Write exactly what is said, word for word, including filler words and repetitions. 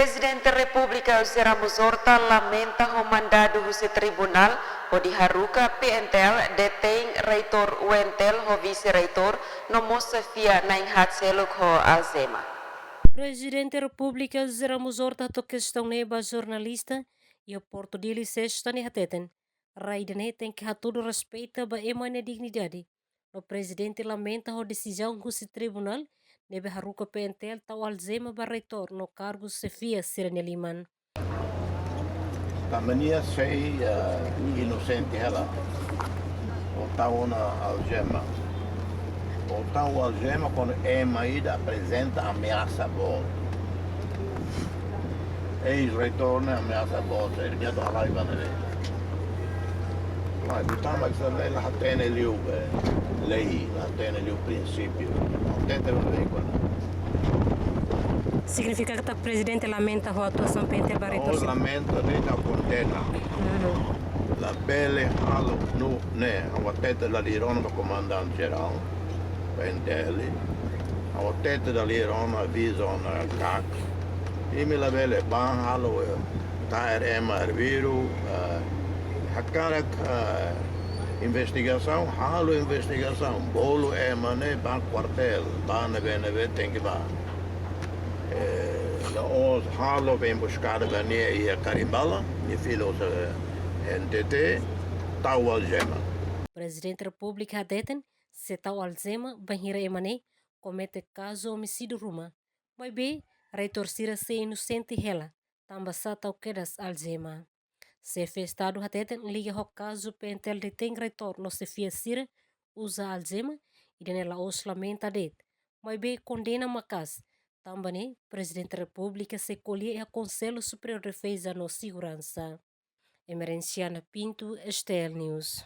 Prezidente Repúblika José Ramos Horta lamenta ho mandadu husi tribunál hodi haruka P N T L detein reitór U N T L ho vise-reitór no mós xefia na'in-haat seluk ho aljema. Prezidente Repúblika José Ramos Horta hato'o kestaun ne'e ba jornalista iha Portu Dili Sesta ne'e hateten, rai ida-ne'e tenke hatudu respeita ba ema nia dignidade. No prezidente lamenta ho desizaun husi tribunál ne'ebé haruka P N T L tau aljema ba reitór no kargu xefia sira-nia liman. Tanba nia sei, eh, inosente hela. Ou tau ona aljema. Ou tau aljema kuandu ema ida aprezenta ameasa boot. Eis-reitór ne'e ameasa boot, nia atu halai ba ne'e. Mas, tanba sira-ne'e la hatene liu, eh, lei, la hatene liu prinsípiu. Hatete ba ne'e kuandu. Signifika katak prezidente lamenta ho atuasaun P N T L ba reitór? Ha'u lamenta, de'it ha'u kondena. Mhm. Labele halo nune'e, ha'u hatete dala ruma ba komandante jerál P N T L. Ha'u hatete dala ruma, avizu ona katak imi labele bá halo, eh, taer ema arbiru, eh, hakarak, eh, investigasaun, halo investigasaun, bolu ema ne'e ba kuartél, ba ne'ebé-ne'ebé tenke bá. Eh, la'ós halo emboscada ba nia iha Karimbala, nia fila husi N T T, tau aljema. Prezidente Repúblika hateten, sei tau aljema bainhira ema ne'e komete kazu omisídiu ruma. Maibé, reitór sira sei inosente hela, tanba sá tau kedas aljema. Xefe Estadu hateten liga ho kazu P N T L detein reitór no xefia sira uza aljema, ida-ne'e la'ós lamenta de'it, maibé kondena maka'as, tanba ne'e Prezidente Repúblika sei ko'alia iha Konsellu Superiór Defeza no Seguransa. Emerenciana Pinto, S T L News.